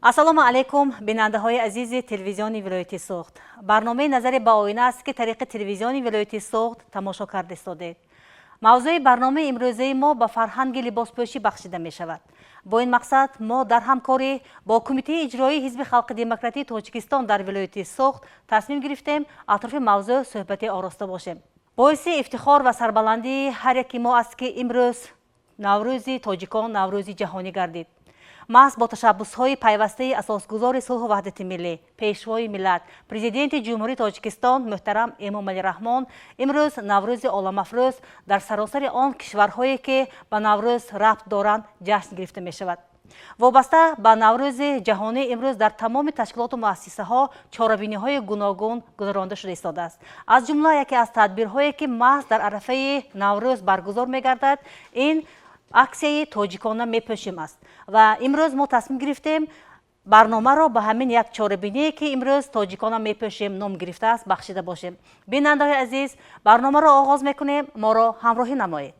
Ассалому алайкум, бинандаҳои азизи телевизиони вилояти Суғд. Барномаи «Назаре ба оина» аст, ки тариқи телевизиони вилояти Суғд тамошо карда истодед. Мавзӯи барномаи имрӯзаи мо ба фарҳанги либоспӯшӣ бахшида мешавад. Бо ин мақсад мо дар ҳамкорӣ бо Кумитаи иҷроии Ҳизби халқи демократии Тоҷикистон дар вилояти Суғд тасмим гирифтем атрофи мавзӯъ суҳбате ороста бошем. Боиси ифтихор ва сарбаландии ҳар яки мо аст, ки имрӯз Наврӯзи тоҷикон Наврӯзи ҷаҳонӣ гардид. Маҳз бо ташаббусҳои пайвастаи асосгузори сулҳу ваҳдати миллӣ, Пешвои миллат, Президенти Ҷумҳурии Тоҷикистон муҳтарам Эмомалӣ Раҳмон имрӯз Наврӯзи оламафрӯз дар саросари он кишварҳое, ки ба Наврӯз рабт доранд, ҷашн гирифта мешавад. Вобаста ба Наврӯзи ҷаҳонӣ имрӯз дар тамоми ташкилоту муассисаҳо чорабиниҳои гуногун гузаронда шуда истодааст. Аз ҷумла яке аз тадбирҳое, ки маҳз дар арафаи Наврӯз баргузор мегардад, ин аксияи «Тоҷикона мепӯшем» аст. Ва имрӯз мо тасмим гирифтем барномаро ба ҳамин як чорабиние, ки имрӯз «Тоҷикона мепӯшем» ном гирифтааст, бахшида бошем. Бинандаҳои азиз, барномаро оғоз мекунем, моро ҳамроҳӣ намоед.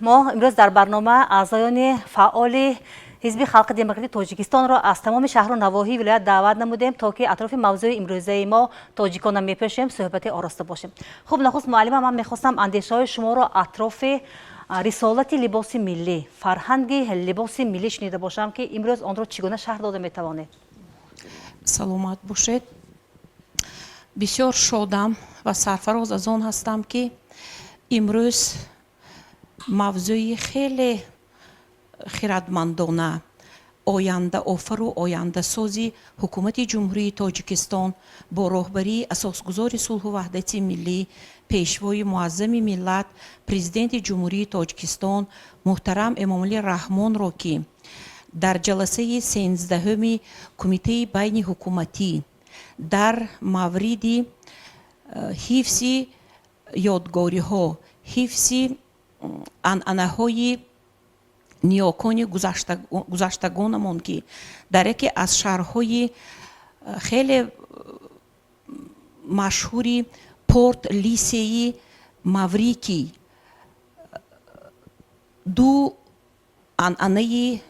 Мо имрӯз дар барнома аъзоёни фаъоли Ҳизби халқи демократии Тоҷикистонро аз тамоми шаҳру навоҳии вилоят даъват намудем, то ки атрофи мавзӯи имрӯзаи мо «Тоҷикона мепӯшем» суҳбате ороста бошем. Хуб, нахуст, муаллима, ман мехостам андешаҳои шуморо атрофи рисолати либоси миллӣ, фарҳанги либоси миллӣ шунида бошам, ки имрӯз онро чӣ гуна шарҳ дода метавонед? Саломат бошед. Бисёр шодам ва сарфароз аз он ҳастам, ки имрӯз мавзӯи хеле хирадмандона, ояндаофару ояндасози Ҳукумати Ҷумҳурии Тоҷикистон бо роҳбарии асосгузори сулҳу ваҳдати миллӣ, Пешвои муаззами миллат, Президенти Ҷумҳурии Тоҷикистон муҳтарам Эмомалӣ Раҳмонро, ки дар ҷаласаи 13-уми Кумитаи байниҳукуматӣ дар мавриди ҳифзи ёдгориҳо, ҳифзи анъанаҳои ниёкони гузаштагонамон, ки дар яке аз шаҳрҳои хеле машҳури Порт Лисеи Маврикий ду анъанаи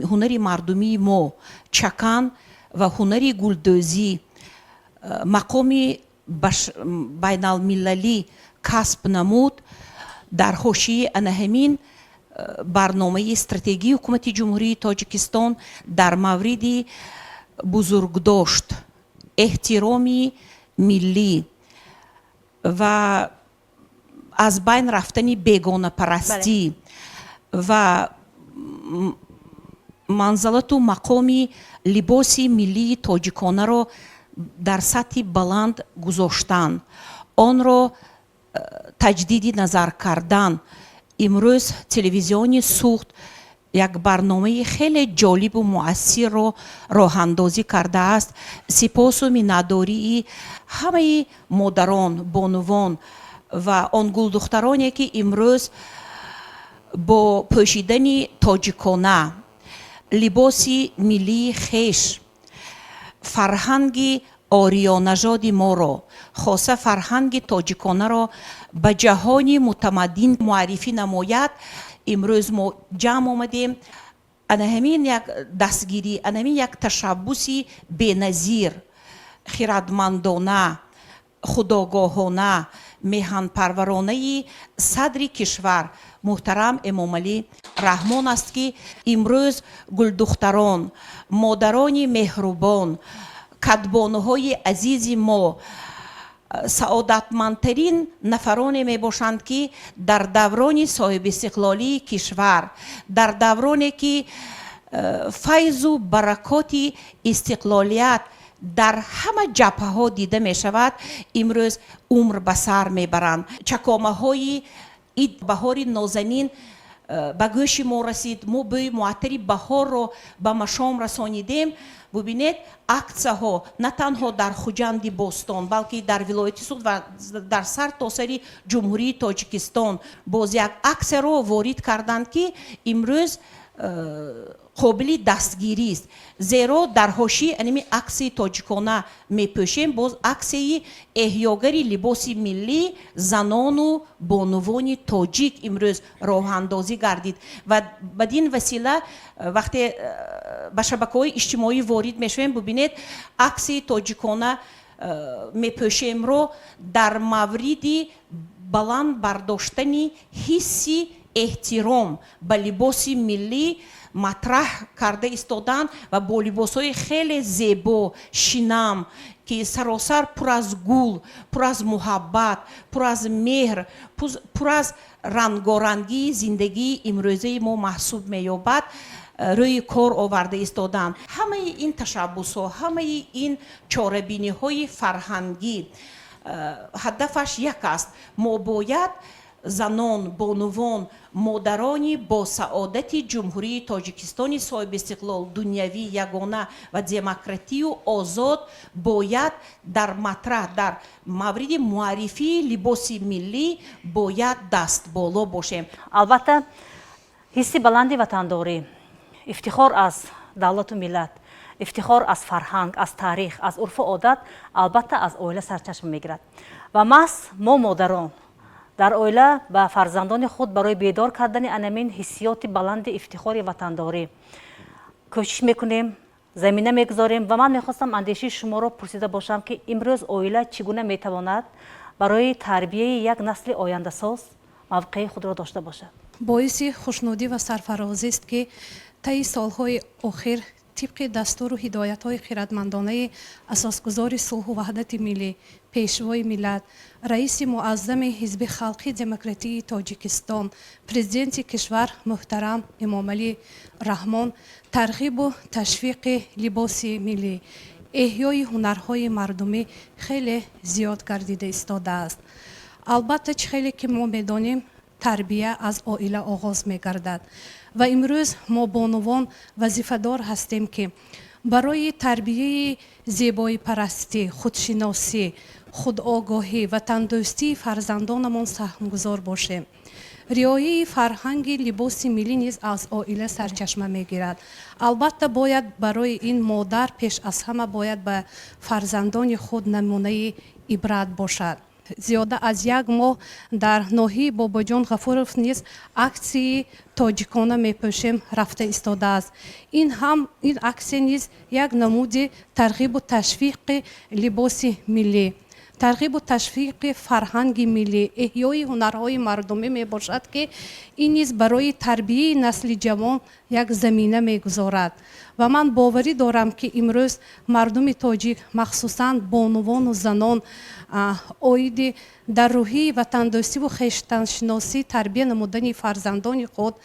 ҳунари мардумии мо, чакан ва ҳунари гулдӯзӣ, мақоми байналмилалӣ касб намуд, дар ҳошияи ана ҳамин барномаи стратегии Ҳукумати Ҷумҳурии Тоҷикистон дар мавриди бузургдошт, эҳтироми миллӣ ва аз байн рафтани бегонапарастӣ ва манзалату мақоми либоси миллии тоҷиконаро дар сатҳи баланд гузоштан, онро таҷдиди назар кардан, имрӯз телевизиони Суғд як барномаи хеле ҷолибу муассирро роҳандозӣ кардааст. Сипосу миннатдории ҳамаи модарон, бонувон ва он гулдухтароне, ки имрӯз бо пӯшидани тоҷикона либоси миллии хеш фарҳанги ориёнажоди моро, хоса фарҳанги тоҷиконаро ба ҷаҳони мутамаддин муаррифӣ намояд, имрӯз мо ҷамъ омадем. Ана ҳамин як дастгирӣ, ана ҳамин як ташаббуси беназир, хирадмандона, худогоҳона, меҳанпарваронаи садри кишвар муҳтарам Эмомалӣ Раҳмон аст, ки имрӯз гулдухтарон, модарони меҳрубон, кадбонуҳои азизи мо саодатмандтарин нафароне мебошанд, ки дар даврони соҳибистиқлолии кишвар, дар давроне ки файзу баракоти истиқлолият дар ҳама ҷабҳаҳо дида мешавад, имрӯз умр ба сар мебаранд. Чакомаҳои ид, баҳори нозанин ба гӯши мо расид, мо бӯи муаттари баҳорро ба машом расонидем. Бубинед, аксияҳо на танҳо дар Хуҷанди бостон, балки дар вилояти Суғд ва дар сар то сари Ҷумҳурии Тоҷикистон боз як аксияро ворид карданд, ки имрӯз Қобили дастгирист, зеро дар ҳошияи анами аксияи «Тоҷикона мепӯшем» боз аксияи эҳёгари либоси миллӣ занону бонувони тоҷик имрӯз роҳандозӣ гардид. Ва бадин васила вақте ба шабакаҳои иҷтимоӣ ворид мешавем, бубинед, аксияи «Тоҷикона мепӯшемро» дар мавриди баланд бардоштани ҳисси эҳтиром ба либоси миллӣ матраҳ карда истоданд ва бо либосҳои хеле зебо, шинам, ки саросар пур аз гул, пур аз муҳаббат, пур аз меҳр, пур аз рангорангии зиндагии имрӯзаи мо маҳсуб меёбад, рӯи кор оварда истоданд. Ҳамаи ин ташаббусҳо, ҳамаи ин чорабиниҳои фарҳангӣ ҳадафаш як аст: мо бояд занон, бонувон, модарони босаодати Ҷумҳурии Тоҷикистони соҳибистиқлол, дунявӣ, ягона ва демократию озод бояд дар матраҳ, дар мавриди муаррифии либоси миллӣ бояд дастболо бошем. Албатта, ҳисси баланди ватандорӣ, ифтихор аз давлату миллат, ифтихор аз фарҳанг, аз таърих, аз урфу одат, албатта, аз оила сарчашма мегирад. Ва маҳз мо, модарон, дар оила ба фарзандони худ барои бедор кардани анамин ҳиссиёти баланди ифтихори ватандорӣ кӯшиш мекунем, замина мегузорем. Ва ман мехостам андешаи шуморо пурсида бошам, ки имрӯз оила чӣ гуна метавонад барои тарбияи як насли ояндасоз мавқеи худро дошта бошад? Боиси хушнудӣ ва сарфарозист, ки таи солҳои охир тибқи дастуру ҳидоятҳои хиратмандонаи асосгузори сулҳу ваҳдати миллӣ, Пешвои миллат, раиси муаззами Ҳизби халқи демократии Тоҷикистон, Президенти кишвар муҳтарам Эмомалӣ Раҳмон тарғибу ташвиқи либоси миллӣ, эҳёи ҳунарҳои мардумӣ хеле зиёд гардида истодааст. Албатта, чӣ хеле ки мо медонем, тарбия аз оила оғоз мегардад ва имрӯз мо, бонувон, вазифадор ҳастем, ки барои тарбияи зебоипарастӣ, худшиносӣ, худогоҳӣ, ватандӯстии фарзандонамон саҳмгузор бошем. Риояи фарҳанги либоси миллӣ низ аз оила сарчашма мегирад. Албатта, бояд барои ин модар пеш аз ҳама бояд ба фарзандони худ намунаи ибрат бошад. Зиёда аз як моҳ дар ноҳияи Бобоҷон Ғафуров низ аксияи «Тоҷикона мепӯшем» рафта истодааст. Ин ҳам, ин аксия низ як намуди тарғибу ташвиқи либоси миллӣ, тарғибу ташвиқи фарҳанги миллӣ, эҳёи ҳунарҳои мардумӣ мебошад, ки ин низ барои тарбияи насли ҷавон як замина мегузорад. Ва ман боварӣ дорам, ки имрӯз мардуми тоҷик, махсусан бонувону занон, оиди дар рӯҳияи ватандӯстиву хештаншиносӣ тарбия намудани фарзандони худ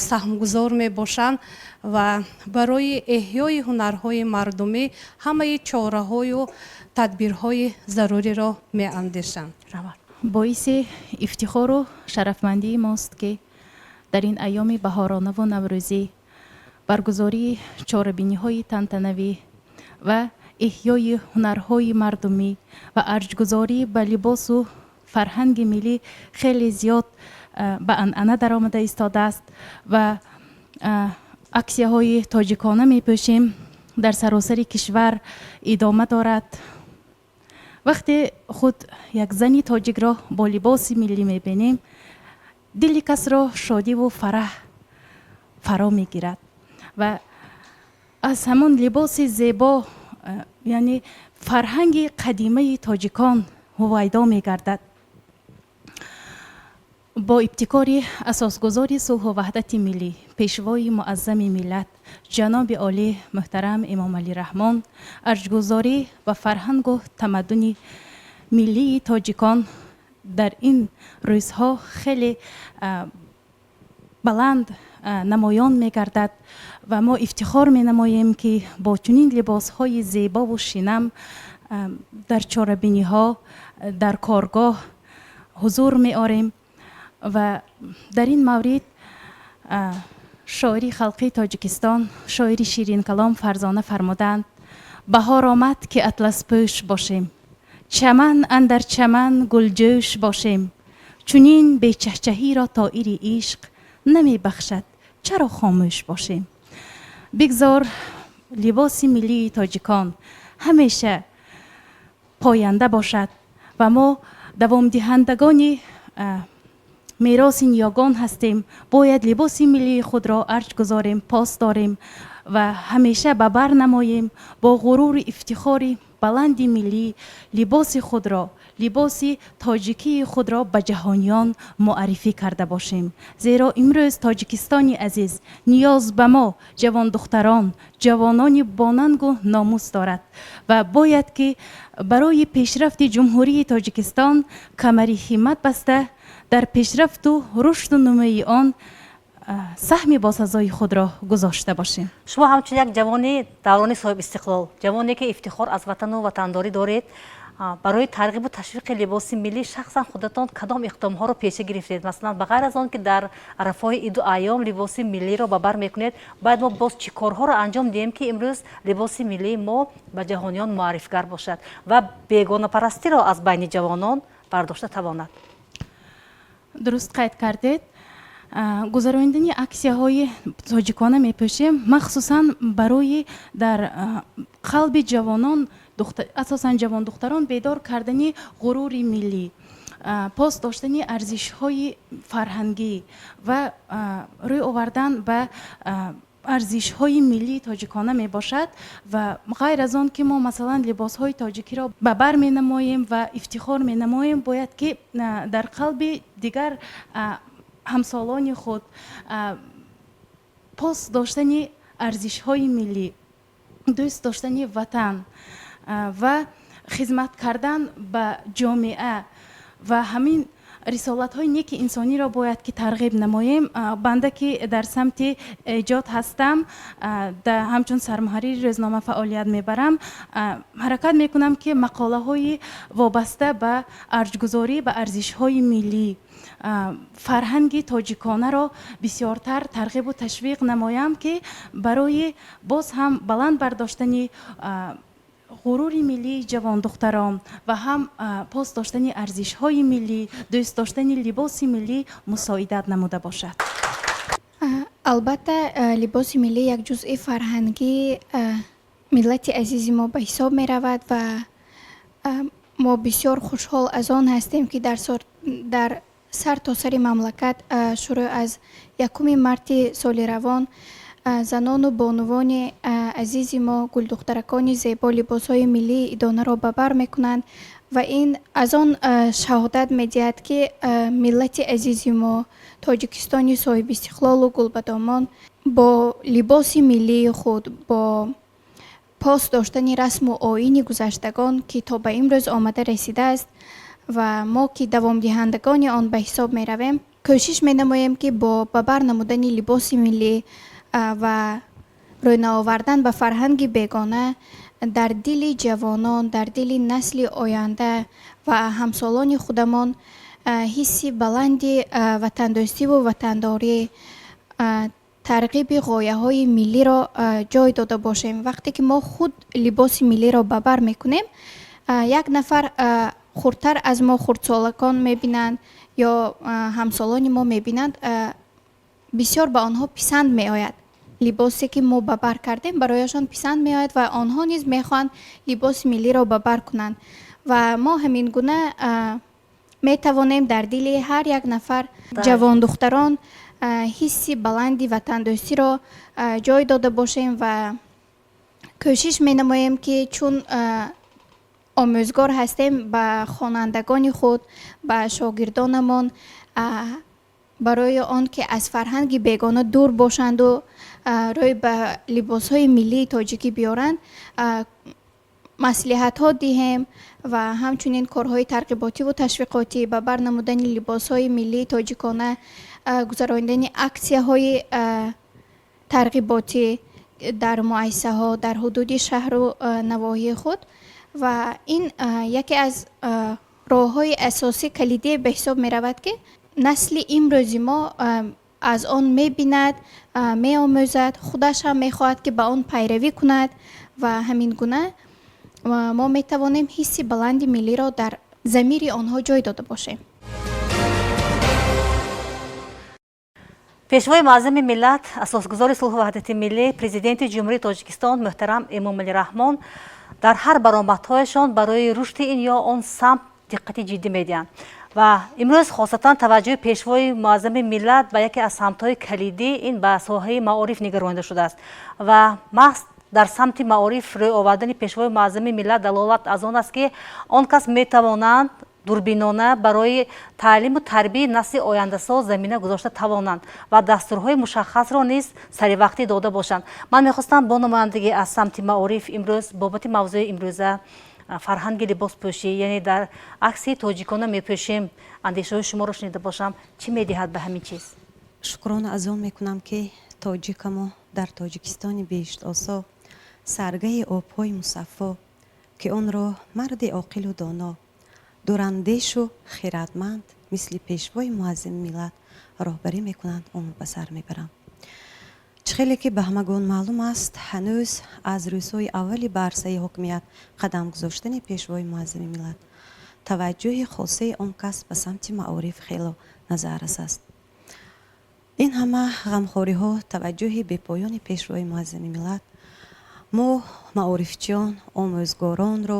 саҳмгузор мебошанд ва барои эҳёи ҳунарҳои мардумӣ ҳамаи чораҳою тадбирҳои заруриро меандешанд. Боиси ифтихору шарафмандии мост, ки дар ин айёми баҳоронаву наврӯзӣ баргузории чорабиниҳои тантанавӣ ва эҳёи ҳунарҳои мардумӣ ва арҷгузорӣ ба либосу фарҳанги миллӣ хеле зиёд ба анъана даромада истодааст ва аксияҳои «Тоҷикона мепӯшем» дар саросари кишвар идома дорад. Вақте худ як зани тоҷикро бо либоси миллӣ мебинем, дили касро шодиву фараҳ фаро мегирад ва аз ҳамон либоси зебо, яъне фарҳанги қадимаи тоҷикон ҳувайдо мегардад. Бо ибтикори асосгузори сулҳу ваҳдати миллӣ, Пешвои муаззами миллат, ҷаноби олӣ муҳтарам Эмомалӣ Раҳмон, арҷгузорӣ ба фарҳангу тамаддуни миллии тоҷикон дар ин рӯзҳо хеле баланд намоён мегардад ва мо ифтихор менамоем, ки бо чунин либосҳои зебову шинам дар чорабиниҳо, дар коргоҳ ҳузур меорем. Ва дар ин маврид шоири халқии Тоҷикистон, шоири ширинкалом Фарзона фармуданд: «Баҳор омад, ки атласпӯш бошем, чаман андар чаман гулҷӯш бошем. Чунин бечаҳчаҳиро тоири ишқ намебахшад, чаро хомӯш бошем?» Бигзор либоси миллии тоҷикон ҳамеша поянда бошад ва мо давомдиҳандагони мероси ниёгон ҳастем. Бояд либоси миллии худро арҷ гузорем, пос дорем ва ҳамеша ба бар намоем. Бо ғуруру ифтихори баланди миллӣ либоси худро, либоси тоҷикии худро ба ҷаҳониён муаррифӣ карда бошем, зеро имрӯз Тоҷикистони азиз ниёз ба мо, ҷавондухтарон, ҷавонони бонангу номус дорад ва бояд ки барои пешрафти Ҷумҳурии Тоҷикистон камари ҳиммат баста, дар пешрафту рушду нумӯи он саҳми босазои худро гузошта бошем. Шумо ҳамчун як ҷавони даврони соҳибистиқлол, ҷавоне ки ифтихор аз ватану ватандорӣ доред, барои тарғибу ташвиқи либоси миллӣ шахсан худатон кадом иқдомҳоро пеша гирифтед? Масалан, ба ғайр аз он ки дар арафаҳои иду айём либоси миллиро ба бар мекунед, бояд мо боз чӣ корҳоро анҷом диҳем, ки имрӯз либоси миллии мо ба ҷаҳониён муаррифгар бошад ва бегонапарастиро аз байни ҷавонон бардошта тавонад? Дуруст қайд кардед. Гузаронидани аксияҳои тоҷикона мепӯшем, махсусан барои дар қалби ҷавонон, асосан ҷавондухтарон, бедор кардани ғурури миллӣ, пос доштани арзишҳои фарҳангӣ ва рӯй овардан ба арзишҳои миллии тоҷикона мебошад. Ва ғайр аз он ки мо, масалан, либосҳои тоҷикиро ба бар менамоем ва ифтихор менамоем, бояд ки дар қалби дигар ҳамсолони худ пос доштани арзишҳои миллӣ, дӯст доштани ватан ва хизмат кардан ба ҷомеа ва ҳамин рисолатҳои неки инсониро бояд ки тарғиб намоем. Банда ки дар самти эҷод ҳастам, ҳамчун сармуҳаррири рӯзнома фаъолият мебарам, ҳаракат мекунам, ки мақолаҳои вобаста ба арҷгузорӣ ба арзишҳои миллӣ, фарҳанги тоҷиконаро бисёртар тарғибу ташвиқ намоям, ки барои боз ҳам баланд бардоштани ғурури миллии ҷавондухтарон ва ҳам пос доштани арзишҳои миллӣ, дӯст доштани либоси миллӣ мусоидат намуда бошад. Албатта, либоси миллӣ як ҷузъи фарҳангии миллати азизи мо ба ҳисоб меравад ва мо бисёр хушҳол аз он ҳастем, ки дар сар то сари мамлакат шурӯъ аз 1 марти соли равон занону бонувони азизи мо, гулдухтаракони зебо либосҳои миллии идонаро ба бар мекунанд ва ин аз он шаҳодат медиҳад, ки миллати азизи мо, Тоҷикистони соҳибистиқлолу гулбадомон, бо либоси миллии худ, бо пос доштани расму оини гузаштагон, ки то ба имрӯз омада расидааст ва мо ки давомдиҳандагони он ба ҳисоб меравем, кӯшиш менамоем, ки бо ба бар намудани либоси миллӣ ва рӯйнаовардан ба фарҳанги бегона дар дили ҷавонон, дар дили насли оянда ва ҳамсолони худамон ҳисси баланди ватандӯстиву ватандорӣ, тарғиби ғояҳои миллиро ҷой дода бошем. Вақте ки мо худ либоси миллиро ба бар мекунем, як нафар хурдтар аз мо, хурдсолакон мебинанд ё ҳамсолони мо мебинанд, бисёр ба онҳо писанд меояд. Либосе ки мо ба бар кардем, барояшон писанд меояд ва онҳо низ мехоҳанд либоси миллиро ба бар кунанд ва мо ҳамин гуна метавонем дар дили ҳар як нафар ҷавондухтарон ҳисси баланди ватандӯстиро ҷой дода бошем. Ва кӯшиш менамоем, ки чун омӯзгор ҳастем, ба хонандагони худ, ба шогирдонамон барои он ки аз фарҳанги бегона дур бошанду рӯй ба либосҳои миллии тоҷикӣ биёранд, маслиҳатҳо диҳем ва ҳамчунин корҳои тарғиботиву ташвиқотӣ, ба бар намудани либосҳои миллии тоҷикона, гузаронидани аксияҳои тарғиботӣ дар муассисаҳо дар ҳудуди шаҳру навоҳии худ. Ва ин яке аз роҳҳои асосӣ, калидие ба ҳисоб меравад, ки насли имрӯзи мо аз он мебинад, меомӯзад, худаш ҳам мехоҳад, ки ба он пайравӣ кунад ва ҳамин гуна мо метавонем ҳисси баланди миллиро дар замири онҳо ҷой дода бошем. Пешвои муаззами миллат, асосгузори сулҳу ваҳдати миллӣ, Президенти Ҷумҳурии Тоҷикистон муҳтарам Эмомалӣ Раҳмон дар ҳар баромадҳояшон барои рушди ин ё он самт диққати ҷиддӣ медиҳанд ва имрӯз хосатан таваҷҷӯҳи пешвои муаззами миллат ба яке аз самтҳои калидӣ, ин ба соҳаи маориф нигаронида шудааст. Ва маҳз дар самти маориф рӯй овардани пешвои муаззами миллат далолат аз он аст, ки он кас метавонанд дурбинона барои таълиму тарбияи насли ояндасоз замина гузошта тавонанд ва дастурҳои мушаххасро низ саривақтӣ дода бошанд. Ман мехостам бо намояндагӣ аз самти маориф имрӯз бобати мавзӯи имрӯза, фарҳанги либоспӯшӣ, яъне дар акси тоҷикона мепӯшем, андешаҳои шуморо шунида бошам. Чӣ медиҳад ба ҳамин чиз? Шукрона аз он мекунам, ки тоҷикамо дар Тоҷикистони биҳиштосо, саргаҳи обҳои мусаффо, ки онро марди оқилу доно, дурандешу хиратманд мисли пешвои муаззами миллат роҳбарӣ мекунанд, умр ба сар мебарам. Чӣ хеле ки ба ҳамагон маълум аст, ҳанӯз аз рӯзҳои аввали ба арсаи ҳокимият қадам гузоштани пешвои муаззами миллат таваҷҷӯҳи хосаи он кас ба самти маориф хело назаррас аст. Ин ҳама ғамхориҳо, таваҷҷӯҳи бепоёни пешвои муаззами миллат мо маорифчиён, омӯзгоронро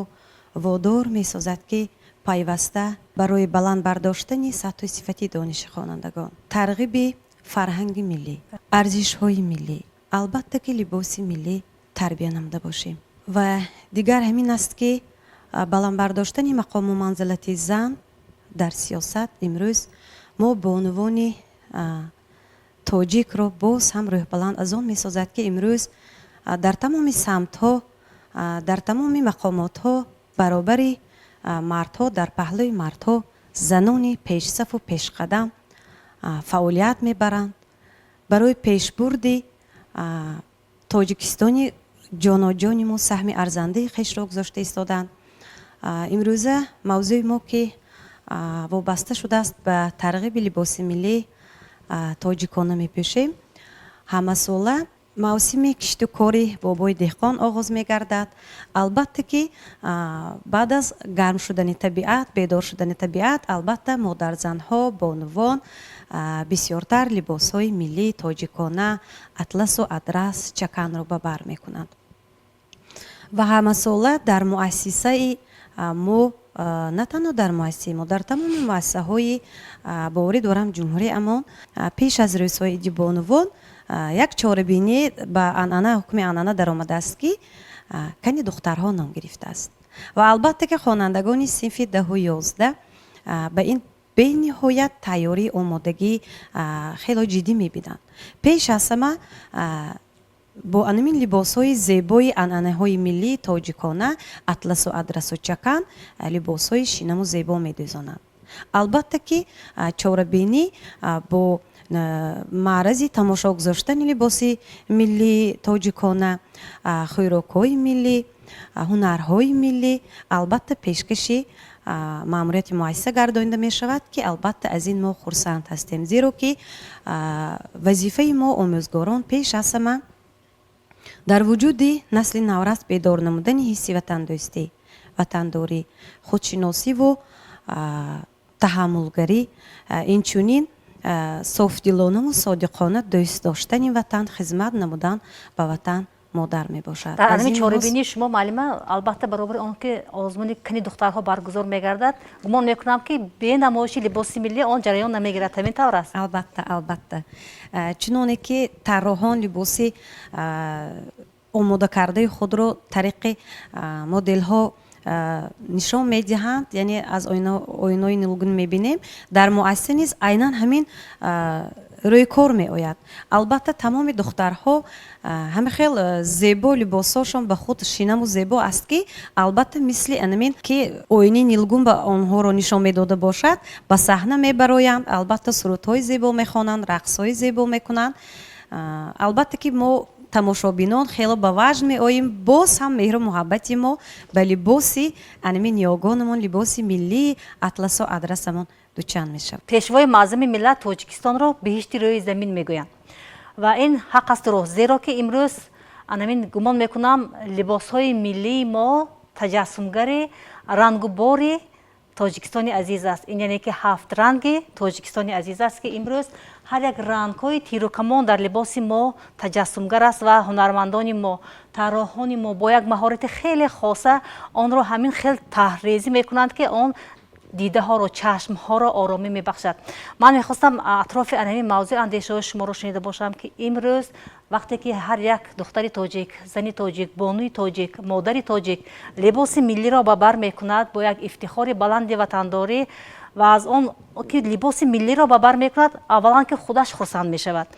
водор месозад, ки пайваста барои баланд бардоштани сатҳу сифати дониши хонандагон, тарғиби фарҳанги миллӣ, арзишҳои миллӣ, албатта ки либоси миллӣ тарбия намуда бошем. Ва дигар ҳамин аст, ки баланд бардоштани мақому манзилати зан дар сиёсат имрӯз мо бонувони тоҷикро боз ҳам рӯҳбаланд аз он месозад, ки имрӯз дар тамоми самтҳо, дар тамоми мақомотҳо баробари мардҳо, дар паҳлӯи мардҳо занони пешсафу пешқадам фаъолият мебаранд барои пешбурди Тоҷикистони ҷоноҷони мо саҳми арзандаи хешро гузошта истоданд. Имрӯза мавзӯи мо, ки вобаста шудааст ба тарғиби либоси миллӣ, тоҷикона мепӯшем, ҳамасола мавсими кишту кори бобои деҳқон оғоз мегардад. Албатта ки баъд аз гарм шудани табиат, бедор шудани табиат, албатта модарзанҳо, бонувон бисёртар либосҳои миллии тоҷикона, атласу адрас, чаканро ба бар мекунанд. Ва ҳамасола дар муассисаи мо, на танҳо дар муассисаи мо, дар тамоми муассисаҳои, боварӣ дорам, ҷумҳурии амон, пеш аз рӯзҳои иди бонувон як чорабинӣ ба анъана, ҳукми анъана даромадааст, ки кани духтарҳо ном гирифтааст. Ва албатта ки хонандагони синфи 10-у 11 ба ин бениҳоят тайёрии, омодагӣ хело ҷиддӣ мебинанд. Пеш аз ҳама бо анамин либосҳои зебои анъанаҳои миллии тоҷикона, атласу адрасу чакан, либосҳои шинаму зебо медӯзонанд. Албатта ки чорабинӣ бо маърази тамошо гузоштани либоси миллии тоҷикона, хӯрокҳои миллӣ, ҳунарҳои миллӣ албатта пешкаши маъмурияти муассиса гардонида мешавад, ки албатта аз ин мо хурсанд ҳастем, зеро ки вазифаи мо омӯзгорон пеш аз ҳама дар вуҷуди насли наврас бедор намудани ҳисси ватандӯстӣ, ватандорӣ, худшиносиву таҳаммулгарӣ, инчунин софдилонаву содиқона дӯст доштани ватан, хизмат намудан ба ватан модар мебошад. Дар ҳамин чорабинии шумо, муаллима, албатта баробари он ки озмуни кани духтарҳо баргузор мегардад, гумон мекунам, ки бе намоиши либоси миллӣ он ҷараён намегирад. Ҳамин тавр аст? Албатта, албатта, чуноне ки тарроҳон либоси омодакардаи худро тариқи моделҳо нишон медиҳанд, яъне аз оинаҳои нилгун мебинем, дар муассиса низ айнан ҳамин рӯи кор меояд. Албатта тамоми духтарҳо ҳама хел зебо, либосҳошон ба худ шинаму зебо аст, ки албатта мисли анамин ки оинаи нилгун ба онҳоро нишон медода бошад, ба саҳна мебароянд, албатта сурудҳои зебо мехонанд, рақсҳои зебо мекунанд. Албатта ки мо тамошобинон хело ба ваҷд меоем. Боз ҳам меҳру муҳаббати мо ба либоси анами ниёгонамон, либоси миллии атласу адрасамон дучанд мешавад. Пешвои муаззами миллат Тоҷикистонро биҳишти рӯи замин мегӯянд ва ин ҳақ аст, рост, зеро ки имрӯз анамин гумон мекунам, либосҳои миллии мо таҷассумгари рангу бори Тоҷикистони азиз аст. Ин яъне ки ҳафт ранги Тоҷикистони азиз аст, ки имрӯз Ҳар як рангҳои тиру камон дар либоси мо таҷассумгар аст ва ҳунармандони мо, тарроҳони мо бо як маҳорати хеле хоса онро ҳамин хел таҳрезӣ мекунанд, ки он дидаҳоро, чашмҳоро оромӣ мебахшад. Ман мехостам атрофи ҳамин мавзӯи андешаҳои шуморо шунида бошам, ки имрӯз вақте ки ҳар як духтари тоҷик, зани тоҷик, бонуи тоҷик, модари тоҷик либоси миллиро ба бар мекунад бо як ифтихори баланди ватандорӣ ва аз он ки либоси миллиро ба бар мекунад, аввалан ки худаш хурсанд мешавад,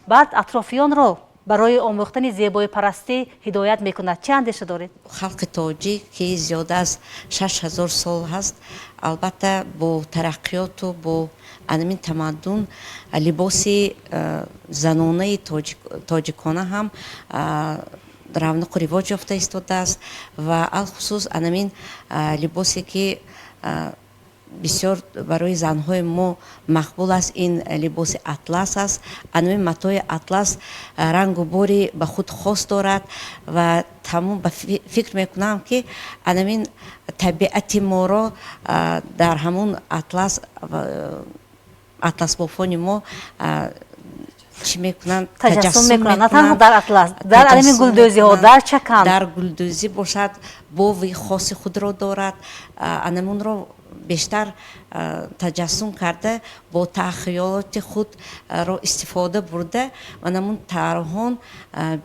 баъд атрофиёнро барои омӯхтани зебоипарастӣ ҳидоят мекунад. Чӣ андеша доред? Халқи тоҷик, ки зиёда аз 6000 сол ҳаст, албатта, бо тараққиёту бо анамин тамаддун либоси занонаи тоҷикона ҳам равнақу ривоҷ ёфта истодааст ва алхусус анамин либосе, ки бисёр барои занҳои мо мақбул аст, ин либоси атлас аст. Анамин матои атлас рангу бори ба худ хос дорад ва тамом ба фикр мекунам, ки анамин табиати моро дар ҳамун атлас атласбофони мо чӣ мекунанд? Таҷассум мекунанд. На танҳо дар атлас, дар анамин гулдӯзиҳо, дар чакан. Дар гулдӯзӣ бошад, бови хоси худро дорад. Анамунро бештар таҷассум карда, бо тахайюлоти худро истифода бурда ва намун тарроҳон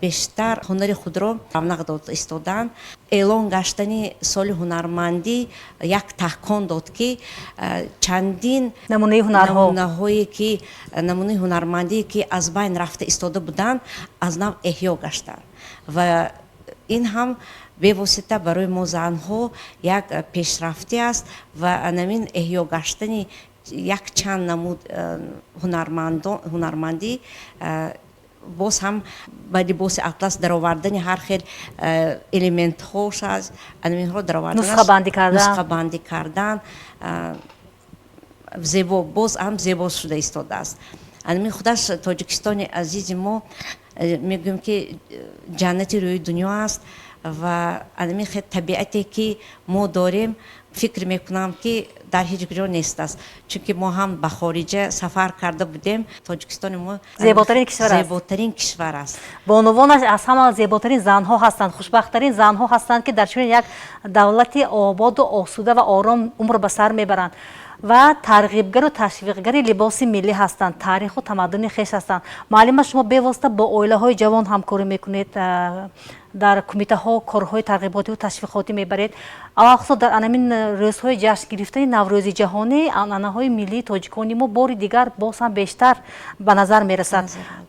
бештар ҳунари худро равнақ дода истодаанд. Эълон гаштани соли ҳунармандӣ як таҳкон дод, ки чандин намунаи ҳунарҳо, намунаҳое ки намунаи ҳунармандие, ки аз байн рафта истода буданд, аз нав эҳё гаштанд ва ин ҳам бевосита барои мо занҳо як пешрафтӣ аст. Ва анамин эҳё гаштани якчанд намуд ҳунармандӣ, боз ҳам ба либоси атлас даровардани ҳар хел элементҳош аст, анаминҳоро даровардан, нусхабандӣ кардан, нусхабандӣ кардан, зебо, боз ҳам зебо шуда истодааст. Анамин худаш Тоҷикистони азизи мо, мегӯем, ки ҷаннати рӯи дунё аст ва анамин хел табиате, ки мо дорем, фикр мекунам, ки дар ҳеҷ ҷо нест аст, чунки мо ҳам ба хориҷа сафар карда будем. Тоҷикистони мо зеботарин кишвар аст. Зеботарин кишвар аст. Бонувонаш аз ҳама зеботарин занҳо ҳастанд, хушбахттарин занҳо ҳастанд, ки дар чунин як давлати ободу осуда ва ором умр ба сар мебаранд ва тарғибгару ташвиқгари либоси миллӣ ҳастанд, таъриху тамаддуни хеш ҳастанд. Муаллима, шумо бевосита бо оилаҳои ҷавон ҳамкорӣ мекунед, дар кумитаҳо корҳои тарғиботиву ташвиқотӣ мебаред. Алалхусус дар анамин рӯзҳои ҷашн гирифтани Наврӯзи ҷаҳонӣ анъанаҳои миллии тоҷикони мо бори дигар боз ҳам бештар ба назар мерасад.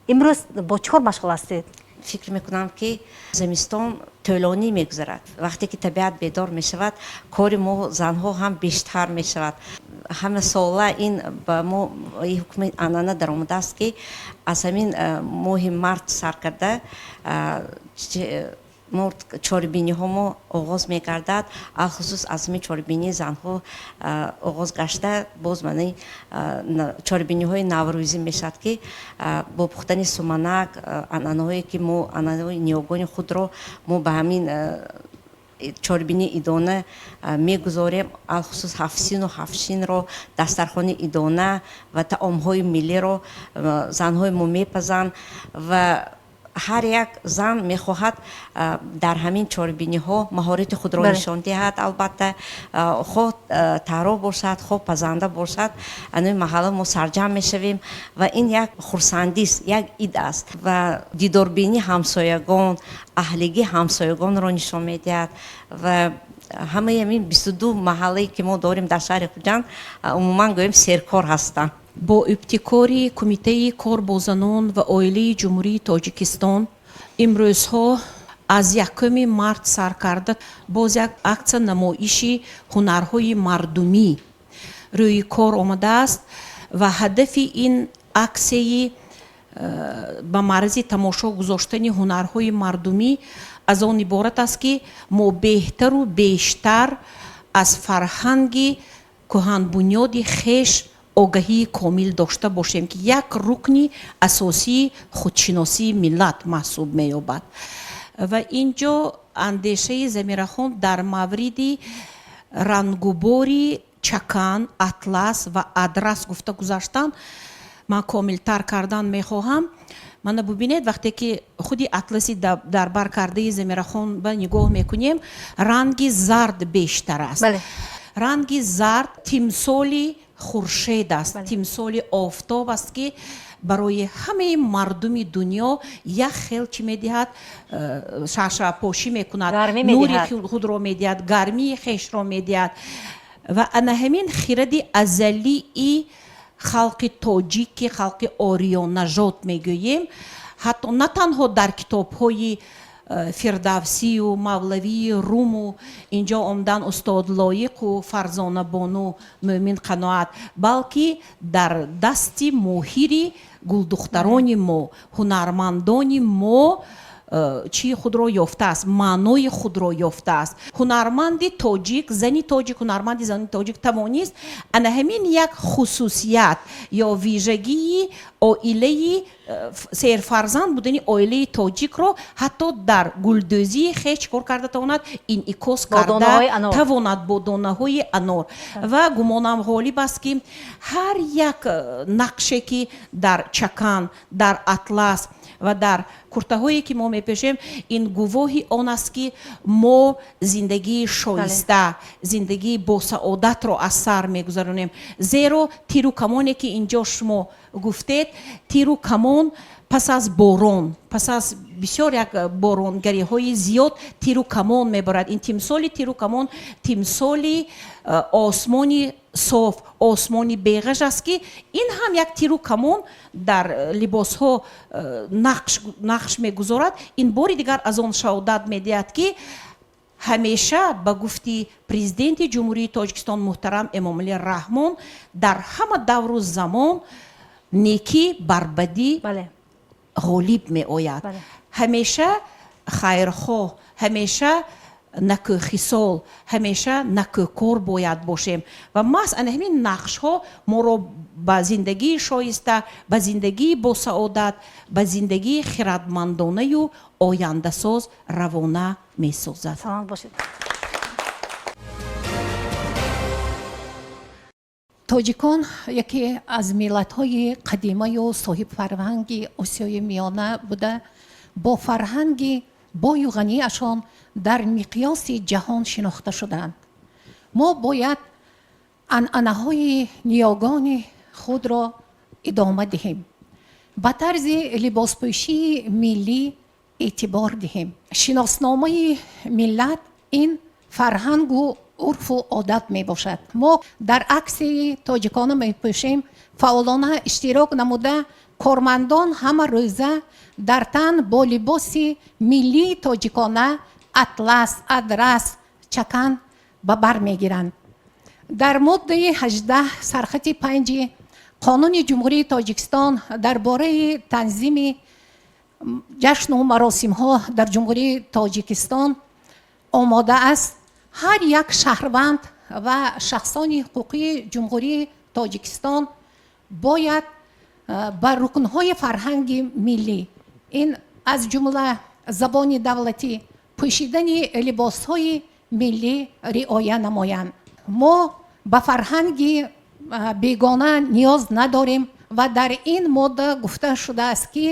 Имрӯз бо чӣ кор машғул ҳастед? Фикр мекунам, ки зимистон тӯлонӣ мегузарад. Вақте ки табиат бедор мешавад, кори мо занҳо ҳам бештар мешавад. Ҳама сола ин ба мо ҳукми анъана даромадааст, ки аз ҳамин моҳи март сар карда мо чорабиниҳо мо оғоз мегардад. Алхусус аз ҳамин чорабинии занҳо оғоз гашта, боз мани чорабиниҳои наврӯзӣ мешавад, ки бо пухтани суманак, анъанаҳое, ки мо анъанаҳои ниёгони худро мо ба ҳамин чорабинии идона мегузорем. Алхусус ҳафтсину ҳафтшинро, дастархони идона ва таомҳои миллиро занҳои мо мепазанд ва ҳар як зан мехоҳад дар ҳамин чорабиниҳо маҳорати худро нишон диҳад. Албатта, хоҳ тарроҳ бошад, хоҳ пазанда бошад, анами маҳалла мо сарҷамъ мешавем ва ин як хурсандист, як ид аст ва дидорбинии ҳамсоягон, аҳлигии ҳамсоягонро нишон медиҳад. Ва ҳамаи ҳамин 22 маҳаллае, ки мо дорем дар шаҳри Хуҷанд, умуман гӯем, серкор ҳастанд. Бо ибтикори Кумитаи кор бо занон ва оилаи Ҷумҳурии Тоҷикистон имрӯзҳо аз 1 март сар карда боз як аксия намоиши ҳунарҳои мардумӣ рӯи кор омадааст ва ҳадафи ин аксияи ба маързи тамошо гузоштани ҳунарҳои мардумӣ аз он иборат аст, ки мо беҳтару бештар аз фарҳанги кӯҳанбунёди хеш огаҳии комил дошта бошем, ки як рукни асосии худшиносии миллат маҳсуб меёбад. Ва ин ҷо андешаи Замирахон дар мавриди рангубори чакан, атлас ва адрас гуфта гузаштан. Ман комилтар кардан мехоҳам. Мана бубинед, вақте ки худи атласи дар бар кардаи Замирахон ба нигоҳ мекунем, ранги зард бештар аст. Ранги зард тимсоли хуршед аст, тимсоли офтоб аст, ки барои ҳамаи мардуми дунё як хел чӣ медиҳад, шашапошӣ мекунад, нури худро медиҳад, гармии хешро медиҳад. Ва ана ҳамин хиради азалии халқи тоҷик, ки халқи ориёнажод мегӯем, ҳатто на танҳо дар китобҳои Фирдавсию Мавлавии Руму, инҷо омдан устод Лоиқу Фарзонабону, Мӯмин Қаноат, балки дар дасти моҳири гулдухтарони мо, ҳунармандони мо чии худро ёфтааст, маънои худро ёфтааст. Ҳунарманди тоҷик, зани тоҷик, ҳунарманди зани тоҷик тавонист ана ҳамин як хусусият ё вижагии оилаи серфарзанд будани оилаи тоҷикро ҳатто дар гулдӯзии хеш чӣ кор карда тавонад, инъикос карда тавонад бо донаҳои анор. Ва гумонам ғолиб аст, ки ҳар як нақше, ки дар чакан, дар атлас ва дар куртаҳое, ки мо мепӯшем, ин гувоҳи он аст, ки мо зиндагии шоиста, зиндагии босаодатро аз сар мегузаронем. Зеро тиру камоне, ки инҷо шумо гуфтед, тиру камон пас аз борон, пас аз бисёр як боронгариҳои зиёд тиру камон мебарад. Ин тимсоли тиру камон тимсоли осмони соф, осмони беғаж аст, ки ин ҳам як тиру камон дар либосҳо нақш мегузорад. Ин бори дигар аз он шаҳодат медиҳад, ки ҳамеша ба гуфти Президенти Ҷумҳурии Тоҷикистон муҳтарам Эмомалӣ Раҳмон, дар ҳама давру замон некӣ бар бадӣ ғолиб меояд. Ҳамеша хайрхоҳ, ҳамеша накӯхисол, ҳамеша накӯкор бояд бошем. Ва маҳз ана ҳамин нақшҳо моро ба зиндагии шоиста, ба зиндагии босаодат, ба зиндагии хирадмандонаю ояндасоз равона месозад. Саломат бошед. Тоҷикон яке аз миллатҳои қадимаю соҳибфарҳанги Осиёи Миёна буда, бо фарҳанги бою ғанияшон дар миқёси ҷаҳон шинохта шудаанд. Мо бояд анъанаҳои ниёгони худро идома диҳем, ба тарзи либоспӯшии миллӣ эътибор диҳем. Шиносномаи миллат ин фарҳангу урфу одат мебошад. Мо дар аксияи тоҷикона мепӯшем фаъолона иштирок намуда, кормандон ҳама рӯза дар тан бо либоси миллии тоҷикона атлас, адрас, чакан ба бар мегиранд. Дар моддаи 18 сархати 5 Қонуни Ҷумҳурии Тоҷикистон дар бораи танзими ҷашну маросимҳо дар Ҷумҳурии Тоҷикистон омода аст: ҳар як шаҳрванд ва шахсони ҳуқуқии Ҷумҳурии Тоҷикистон бояд ба рукнҳои фарҳанги миллӣ, ин аз ҷумла забони давлатӣ, пӯшидани либосҳои миллӣ риоя намоянд. Мо ба фарҳанги бегона ниёз надорем ва дар ин модда гуфта шудааст, ки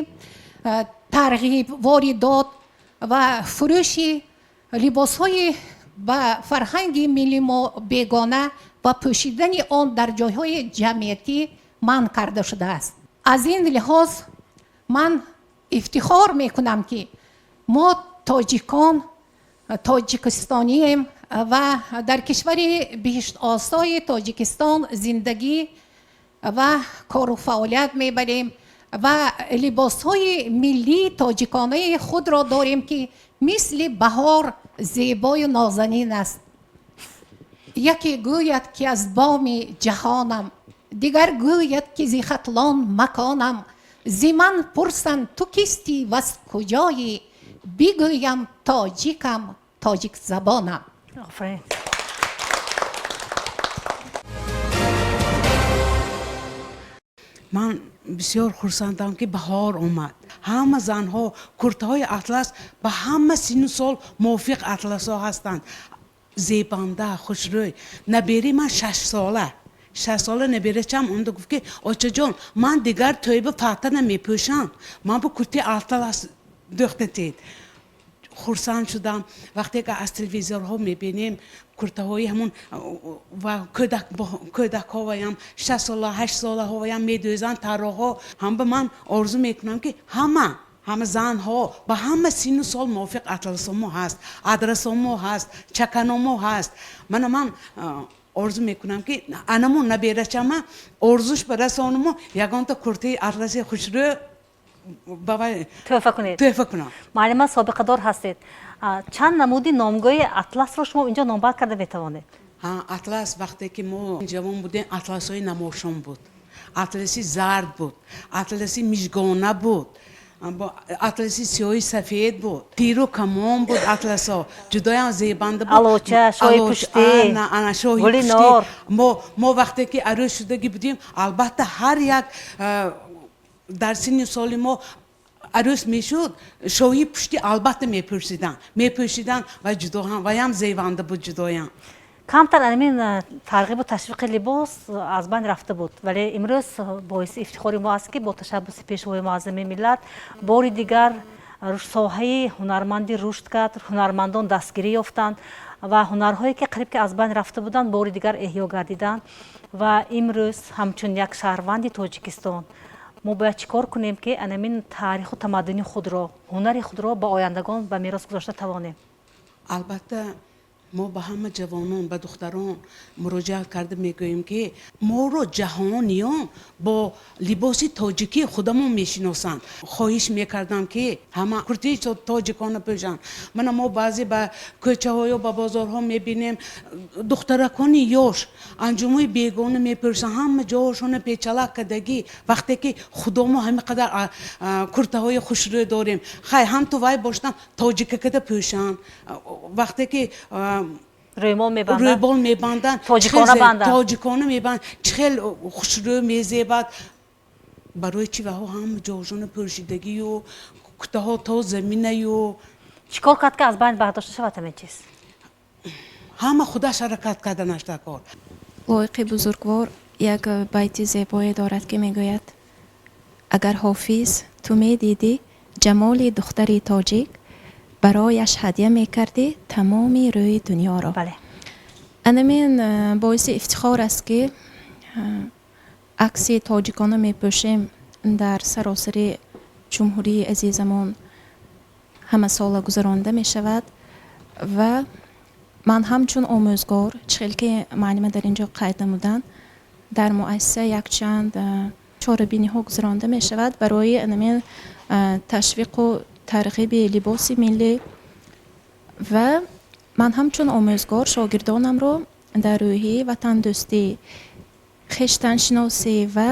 тарғиб, воридот ва фурӯши либосҳои ба фарҳанги милли мо бегона ва пӯшидани он дар ҷойҳои ҷамъиятӣ манъ карда шудааст. Аз ин лиҳоз ман ифтихор мекунам, ки мо тоҷикон, тоҷикистонием ва дар кишвари биҳиштосои Тоҷикистон зиндагӣ ва кору фаъолият мебарем ва либосҳои миллии тоҷиконаи худро дорем, ки мисли баҳор зебою нозанин аст. Яке гӯяд, ки аз боми ҷаҳонам, дигар гӯяд, ки зи Хатлон маконам. Зи ман пурсанд: ту кистӣ ваз куҷоӣ? Бигӯям: тоҷикам, тоҷикзабонам. Офарин. Ман бисёр хурсандам, ки баҳор омад. Ҳама занҳо куртаҳои атлас, ба ҳама сину сол мувофиқ атласҳо ҳастанд, зебанда, хушрӯй. Набери ман 6-сола 6 сола наберачам омда гуфт, ки очаҷон, ман дигар тӯйба фата намепӯшам, ман бо куртаи атлас дӯхтатед. Хурсанд шудам. Вақте ки аз телевизорҳо мебинем куртаҳои ҳамун ва кӯдакҳоям 6 сола, 8 солаҳоям медӯзанд тарроҳҳо ҳам, ба ман орзу мекунам, ки ҳама занҳо ба ҳама синну сол мувофиқ атласомо ҳаст, адрасомо ҳаст, чаканомо ҳаст. Мана ман орзу мекунам, ки анамун наберачама орзуш ба расонуму ягонта куртаи атласи хушрӯ тӯҳфа кунед. Тӯҳфа кунам. Муаллима, собиқадор ҳастед. Чанд намуди номгӯи атласро шумо инҷо номбар карда метавонед? Атлас, вақте ки мо ҷавон будем, атласҳои намошон буд, атласи зард буд, атласи мижгона буд, атласи сиёҳи сафед буд, тиру камон буд, атласҳо ҷудоям зебанда буд. Алоча, шоҳи пуштӣ. Шоҳи пуштӣ. Мо вақте ки арӯс шудагӣ будем, албатта, ҳар як дар синни соли мо арӯс мешуд, шоҳи пуштӣ албатта мепӯшиданд ва ҷудоам ваям зебанда буд ҷудоям. Камтар анамин тарғибу ташвиқи либос аз байн рафта буд, вале имрӯз боиси ифтихори мо аст, ки бо ташаббуси Пешвои муаззами миллат бори дигар соҳаи ҳунармандӣ рушд кард, ҳунармандон дастгирӣ ёфтанд ва ҳунарҳое, ки қариб ки аз байн рафта буданд, бори дигар эҳё гардиданд. Ва имрӯз ҳамчун як шаҳрванди Тоҷикистон мо бояд чӣ кор кунем, ки анамин таъриху тамаддуни худро, ҳунари худро ба ояндагон ба мерос гузошта тавонем? Албатта, мо ба ҳама ҷавонон, ба духтарон муроҷиат карда мегӯем, ки моро ҷаҳониён бо либоси тоҷикӣ худамон мешиносанд. Хоҳиш мекардам, ки ҳама куртаи тоҷикона пӯшанд. Мана мо баъзе ба кӯчаҳоё ба бозорҳо мебинем, духтаракони ёш анҷумои бегона мепӯшанд, ҳама ҷоҳошона печалак кардагӣ, вақте ки худомо ҳама қадар куртаҳои хушрӯ дорем. Хай, ҳам ту вай бошдан тоҷика када пӯшанд, вақте ки рӯймол мебанданд. Рӯймол мебанданд. Тоҷикона банданд. Тоҷикона мебанд, чӣ хел хушрӯ мезебад. Барои чӣ ваҳо ҳама ҷоҳошона пӯшидагию кутаҳо то заминаю? Чӣ кор кард, ки аз байн бардошта шавад ҳамин чиз? Ҳама худаш ҳаракат карданаш дар кор. Лоиқи бузургвор як байти зебое дорад, ки мегӯяд: «Агар, Ҳофиз, ту медидӣ ҷамоли духтари тоҷик, барояш ҳадя мекардӣ тамоми рӯи дунёро». Анамин боиси ифтихор аст, ки акси тоҷикона мепӯшем, дар саросари ҷумҳурии азизамон ҳамасола гузаронда мешавад. Ва ман ҳамчун омӯзгор, чӣ хел ки муаллима дар ин ҷо қайд намуданд, дар муассиса якчанд чорабиниҳо гузаронда мешавад барои анамин ташвиқу тарғиби либоси миллӣ. Ва ман ҳамчун омӯзгор шогирдонамро дар рӯҳияи ватандӯстӣ, хештаншиносӣ ва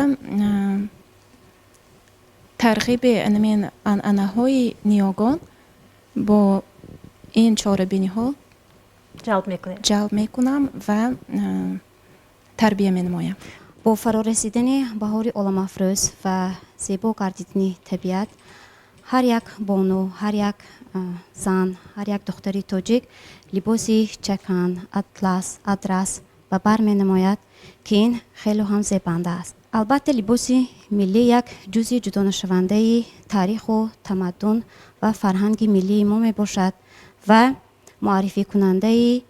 тарғиби анамин анъанаҳои ниёгон бо ин чорабиниҳо ҷалб мекунед. Ҷалб мекунам ва тарбия менамоям. Бо фарорасидани баҳори оламафрӯз ва зебо гардидани табиат, ҳар як бону, ҳар як зан, ҳар як духтари тоҷик либоси чакан, атлас, адрас ба бар менамояд, ки ин хело ҳам зебанда аст. Албатта, либоси миллӣ як ҷузъи ҷудонашавандаи таъриху тамаддун ва фарҳанги миллии мо мебошад ва муаррификунандаи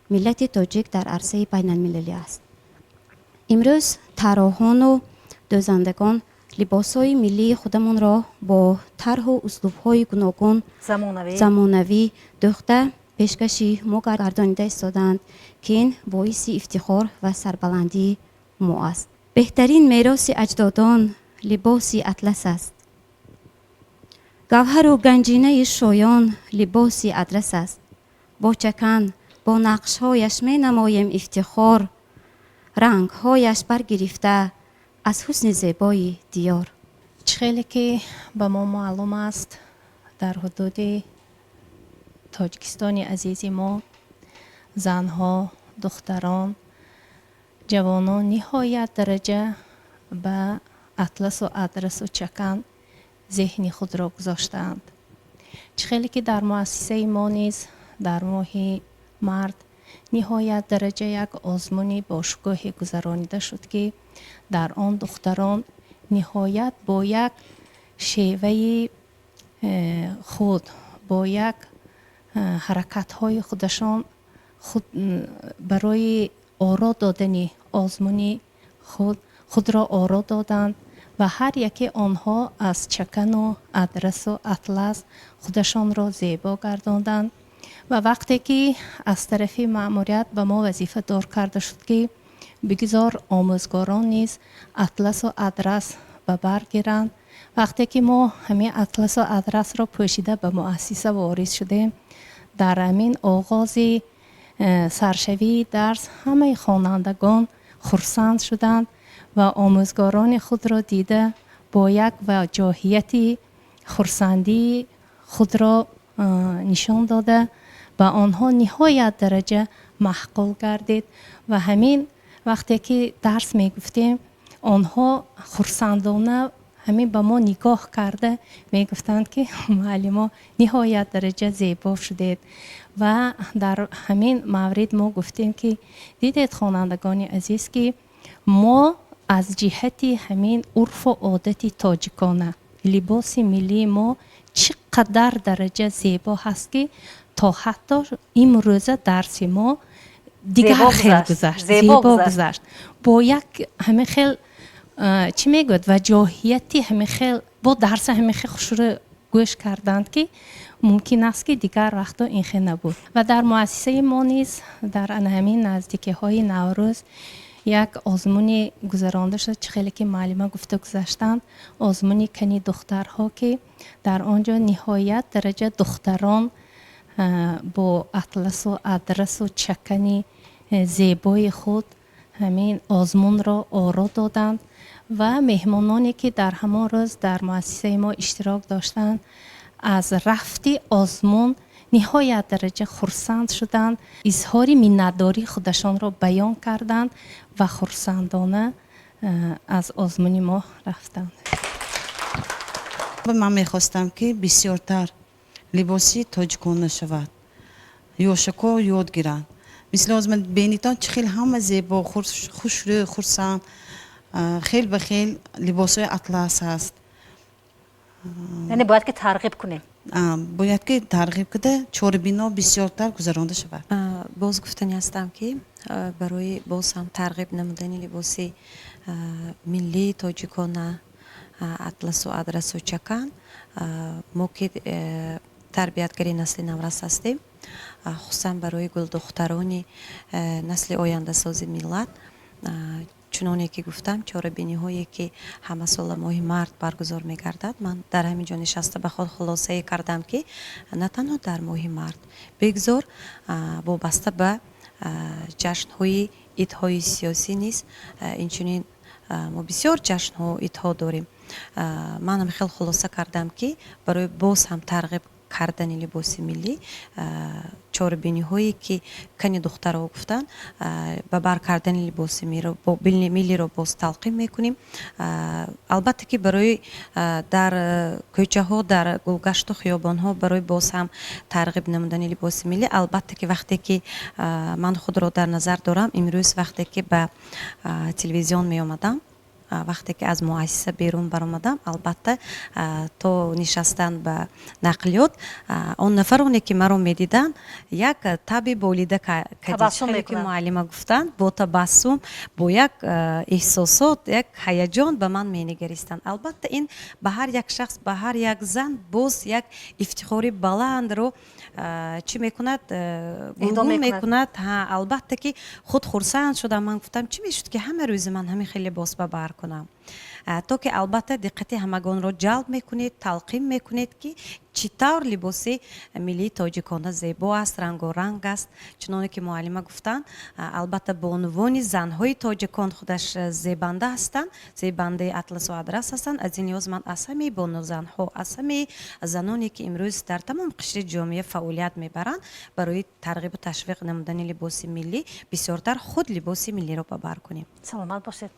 миллати тоҷик дар арсаи байналмилалӣ аст. Имрӯз тарроҳону дӯзандагон либосҳои миллии худамонро бо тарҳу услубҳои гуногун, замонавӣ дӯхта, пешкаши мо гардонида истодаанд, ки ин боиси ифтихор ва сарбаландии мо аст. Беҳтарин мероси аҷдодон либоси атлас аст, гавҳару ганҷинаи шоён либоси адрас аст. Бо чакан, бо нақшҳояш менамоем ифтихор, рангҳояш баргирифта аз ҳусни зебои диёр. Чӣ хеле ки ба мо маълум аст, дар ҳудуди Тоҷикистони азизи мо занҳо, духтарон, ҷавонон ниҳоят дараҷа ба атласу адрасу чакан зеҳни худро гузоштаанд. Чӣ хеле ки дар муассисаи мо низ дар моҳи март Ниҳоят дараҷа як озмуни бошукӯҳе гузаронида шуд, ки дар он духтарон ниҳоят бо як шеваи худ, бо як ҳаракатҳои худашон худ барои оро додани озмуни худ худро оро доданд ва ҳар яке онҳо аз чакану адрасу атлас худашонро зебо гардонданд. Ва вақте ки аз тарафи маъмурият ба мо вазифадор карда шуд, ки бигзор омӯзгорон низ атласу адрас ба бар гиранд, вақте ки мо ҳамин атласу адрасро пӯшида ба муассиса ворид шудем, дар ҳамин оғози саршавии дарс ҳамаи хонандагон хурсанд шуданд ва омӯзгорони худро дида бо як ваҷоҳияти хурсандии худро нишон дода ба онҳо ниҳоят дараҷа маъқул гардид. Ва ҳамин вақте ки дарс мегуфтем, онҳо хурсандона ҳамин ба мо нигоҳ карда мегуфтанд, ки муаллимо, ниҳоят дараҷа зебо шудед. Ва дар ҳамин маврид мо гуфтем, ки дидед, хонандагони азиз, ки мо аз ҷиҳати ҳамин урфу одати тоҷикона либоси миллии мо чӣ қадар дараҷа зебо ҳаст, ки то ҳатто имрӯза дарси мо дигар хел гузашт, зебо гузашт, бо як ҳамин хел чӣ мегӯяд, ваҷоҳияти ҳамин хел бо дарса ҳамин хел хушрӯ гӯш карданд, ки мумкин аст, ки дигар вақто ин хел набуд. Ва дар муассисаи мо низ дар ана ҳамин наздикиҳои Наврӯз як озмуне гузаронда шуд, чӣ хеле ки муаллима гуфта гузаштанд, озмуни кани духтарҳо, ки дар он ҷо ниҳоят дараҷа духтарон бо атласу адрасу чакани зебои худ ҳамин озмунро оро доданд. Ва меҳмононе, ки дар ҳамон рӯз дар муассисаи мо иштирок доштанд, аз рафти озмун ниҳоят дараҷа хурсанд шуданд, изҳори миннатдории худашонро баён карданд ва хурсандона аз озмуни мо рафтанд. Ман мехостам, ки бисёртар либоси тоҷикона шавад, ёшако ёд гиранд. Мисли ҳозир ман бенитон, чӣ хел ҳама зебо, хушрӯ, хурсанд, хел ба хел либосҳои атлас ҳаст. Яъне бояд ки тарғиб кунем. Бояд ки тарғиб кида, чорабино бисёртар гузаронда шавад. Боз гуфтанӣ ҳастам, ки барои боз ҳам тарғиб намудани либоси миллии тоҷикона, атласу адрасу чакан, мо ки тарбиятгари насли наврас ҳастем, хусусан барои гулдухтарони насли ояндасози миллат, чуноне ки гуфтам, чорабиниҳое ки ҳамасола моҳи март баргузор мегардад, ман дар ҳамин ҷо нишаста ба худ хулосае кардам, ки на танҳо дар моҳи март, бигзор вобаста ба ҷашнҳои идҳои сиёсӣ низ. Инчунин мо бисёр ҷашнҳо, идҳо дорем. Манам хел хулоса кардам, ки барои боз ҳам тарғиб кардани либоси миллӣ, чорабиниҳое ки кани духтаро гуфтанд, ба бар кардани либоси миллиро боз талқин мекунем. Албатта ки барои дар кӯчаҳо, дар гулгашту хиёбонҳо, барои боз ҳам тарғиб намудани либоси миллӣ. Албатта ки вақте ки ман худро дар назар дорам, имрӯз вақте ки ба телевизион меомадам, вақте ки аз муассиса берун баромадам, албатта то нишастан ба нақлиёт, он нафароне ки маро медиданд, як таби болида кадишхеле ки муаллима гуфтанд, бо табассум, бо як эҳсосот, як ҳаяҷон ба ман менигаристанд. Албатта, ин ба ҳар як шахс, ба ҳар як зан боз як ифтихори баландро чӣ мекунад, гулгун мекунад. Албатта ки худ хурсанд шудам. Ман гуфтам, чӣ мешуд, ки ҳама рӯзи ман ҳамин хел либос ба бар кунам, то ки албатта диққати ҳамагонро ҷалб мекунед, талқин мекунед, ки чӣ тавр либоси миллии тоҷикона зебо аст, рангоранг аст. Чуноне ки муаллима гуфтанд, албатта бонувони занҳои тоҷикон худаш зебанда ҳастанд, зебандаи атласу адрас ҳастанд. Аз ин лиҳоз ман аз ҳамаи бонузанҳо, аз ҳамаи заноне, ки имрӯз дар тамом қишри ҷомеа фаъолият мебаранд, барои тарғибу ташвиқ намудани либоси миллӣ бисёртар худ либоси миллиро ба бар кунем. Саломат бошед.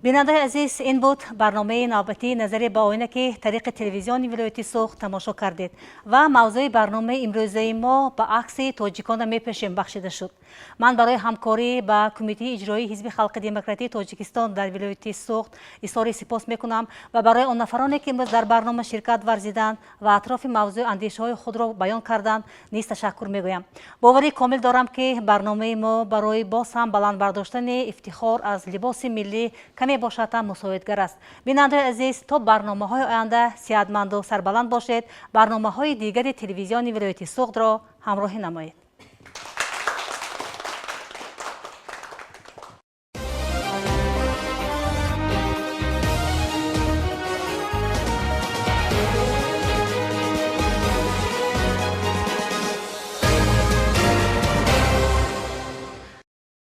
Бинандаи азиз, ин буд барномаи навбатии «Назаре ба оина», ки тариқи телевизиони вилояти Суғд тамошо кардед ва мавзӯи барномаи имрӯзаи мо ба акси «Тоҷиконро мепӯшем» бахшида шуд. Ман барои ҳамкорӣ ба Кумитаи иҷроии Ҳизби халқи демократии Тоҷикистон дар вилояти Суғд изҳори сипос мекунам ва барои он нафароне, ки имрӯз дар барнома ширкат варзиданд ва атрофи мавзӯи андешаҳои худро баён карданд, низ ташаккур мегӯям. Боварии комил дорам, ки барномаи мо барои боз ҳам баланд бардоштани ифтихор аз либоси миллӣ каме бошад ҳам мусоидгар аст. Бинандаои азиз, то барномаҳои оянда сиҳатманду сарбаланд бошед. Барномаҳои дигари телевизиони вилояти Суғдро ҳамроҳӣ намоед.